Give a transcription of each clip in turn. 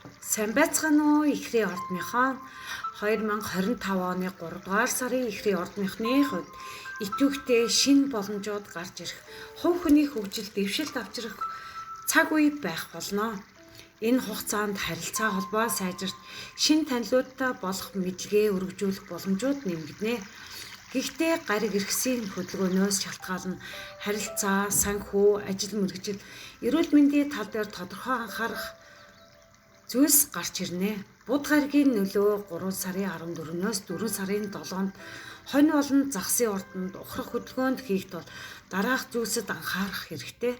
Сайн байцгаана уу, Ихрийн ордныхоо. 2025 оны 3 дугаар сарын Ихрийн ордныхны хувьд идэвхтэй шинэ боломжууд гарч ирэх, хувь хүний хөгжил, дэвшилт авчрах цаг үе байх болно. Энэ хугацаанд харилцаа холбоо сайжирч, шинэ танилуудтай болох мэдлэгээ өргөжүүлэх боломжууд нэмэгдэнэ. Гэхдээ гариг эргэсийн хөдөлгөөнөөс шалтгаална харилцаа, санхүү, ажил мэргэжил, эрүүл мэндийн тал дээр тодорхой анхаарах зүйлс гарч ирнэ. Буд гаригийн нөлөө 3 сарын 14-өөс 4 сарын 7-нд хонь болон загсын урданд ухрах хөдөлгөөнд хийх тул дараах зүйлсэд анхаарах хэрэгтэй.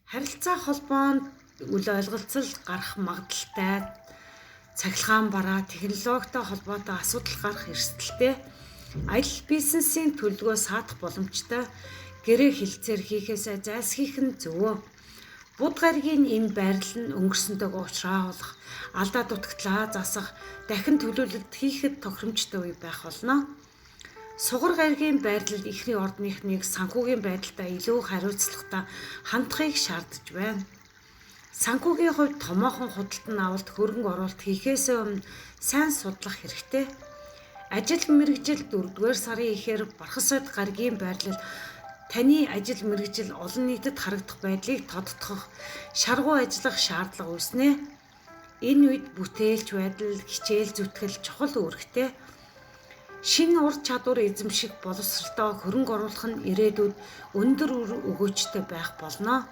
Харилцаа холбоонд үл ойлголцол гарах магадлалтай, цахилгаан бараа, технологитой холбоотой асуудал гарах эрсдэлтэй, аялал бизнесийн төлөвлөгөө саадах боломжтой, гэрээ хэлцээр хийхээсээ зайлсхийх нь зөв. Буд гаригийн энэ байрлал нь өнгөрсөнтэйгөө уучраавлах, алдаа дутагдлаа засах, дахин төлөөлөлт хийхэд тохиромжтой үе байх болно. Сугар гаригийн байрлал эхний ордныхныг санхүүгийн байдалтай илүү хариуцлагатай хандахыг шаардж байна. Санхүүгийн хувьд томоохон худалдан авалт, хөрөнгө оруулалт хийхээс өмнө сайн судлах хэрэгтэй. Ажил мэргэжил 4-р сарын ихээр Бархасод гаригийн байрлал таны ажил мэргэжил олон нийтэд харагдах байдлыг тодтогох, шаргуу ажиллах шаардлага үүснэ. Энэ үед бүтээлч байдал, хичээл зүтгэл чухал үүрэгтэй. Шинэ ур чадвар эзэмших боловсролтой хөрөнгө оруулах нь ирээдүйд өндөр үр өгөөжтэй байх болно.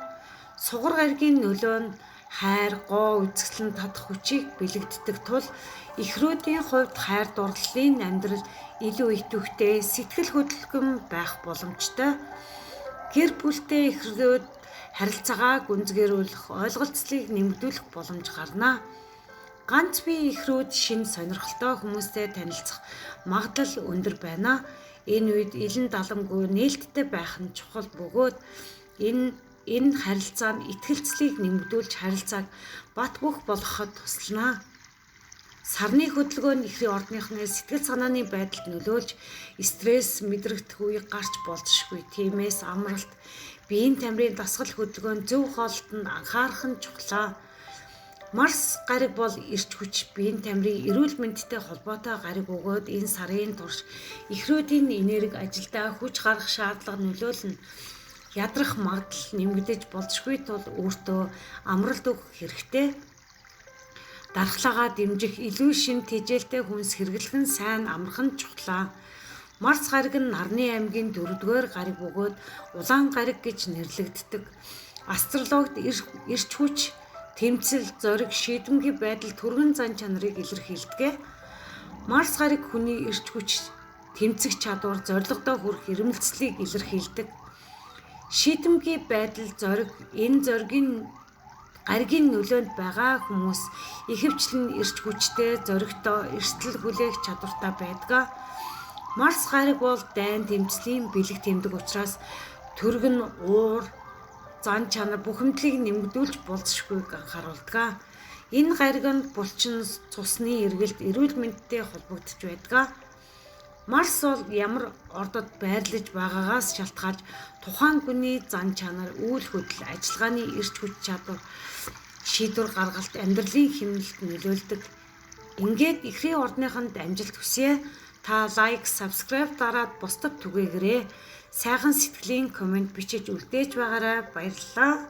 Сугар гаригийн нөлөө нь хайр, гоо үзэсгэлэн татах хүчийг бэлэгддэг тул эхрүүдийн хувьд хайр дурлалын амьдрал илүү идэвхтэй, сэтгэл хөдлөмж байх боломжтой. Гэр бүлтэй эхрүүд харилцаагаа гүнзгийрүүлэх, ойлголцлыг нэмэгдүүлэх боломж гарна. Ганц бие эхрүүд шинэ сонирхолтой хүмүүстэй танилцах магадлал өндөр байна. Энэ үед илэн далангүй нээлттэй байх нь чухал бөгөөд энэ харилцаа нь итгэлцлийг нэмэгдүүлж харилцааг бат бөх болгоход туслана. Сарны хөдөлгөөн нь эхрийн ордныхны сэтгэл санааны байдалд нөлөөлж стресс мэдрэгдэх үе гарч болзошгүй. Тиймээс амралт, биеийн тамирын дасгал хөдөлгөөн, зөв хоолтонд анхаарах нь чухлаа. Марс гариг бол эрч хүч, биеийн тамирын эрүүл мэндтэй холбоотой гариг бөгөөд энэ сарын турш эхрүүдийн энерги ажилдаа хүч гаргах шаардлага нөлөөлнө. Ядрах магадлал нэмэгдэж болзошгүй тул өөртөө амралт өгөх хэрэгтэй. Дархлаагаа дэмжих, илүү шин тэжээлтэй хүнс хэрэглэх нь сайн амрах нь чухлаа. Марс гариг нь Нарны аймгийн 4-р гариг бөгөөд улаан гариг гэж нэрлэгддэг. Астрологид эрч хүч, тэмцэл, зориг, шийдэмгий байдал, түргэн зан чанарыг илэрхийлдэг. Марс гариг хүний эрч хүч, тэмцэх чадвар, зорилгодоо хүрэх эрмэлзлийг илэрхийлдэг. Шийдэмгий байдал, зориг, энэ зоригийн гаригийн нөлөөнд байгаа хүмүүс ихэвчлэн эрч хүчтэй, зоригтой, эрсдэл хүлээх чадвартай байдаг. Марс гариг бол дайн тэмцлийн бэлэг тэмдэг учраас түргэн, уур, зан чанар бухимдлыг нэмэгдүүлж болзошгүйг анхааруулдаг. Энэ гариг нь булчин цусны эргэлт, эрүүл мэндтэй холбогдож байдаг. Марс бол ямар ордод байрлаж байгаагаас шалтгаалж тухайн хүний зан чанар, үйл хөдлөл, ажиллагааны эрч хүч чадвар, шийдвэр гаргалт, амьдралын хэмнэлд нөлөөлдөг. Ингээд эхрийн ордныхонд амжилт хүсье. Та лайк, subscribe дараад бусдад түгээгээрэй. Сайхан сэтгэлийн коммент бичиж үлдээж байгаарай. Баярлалаа.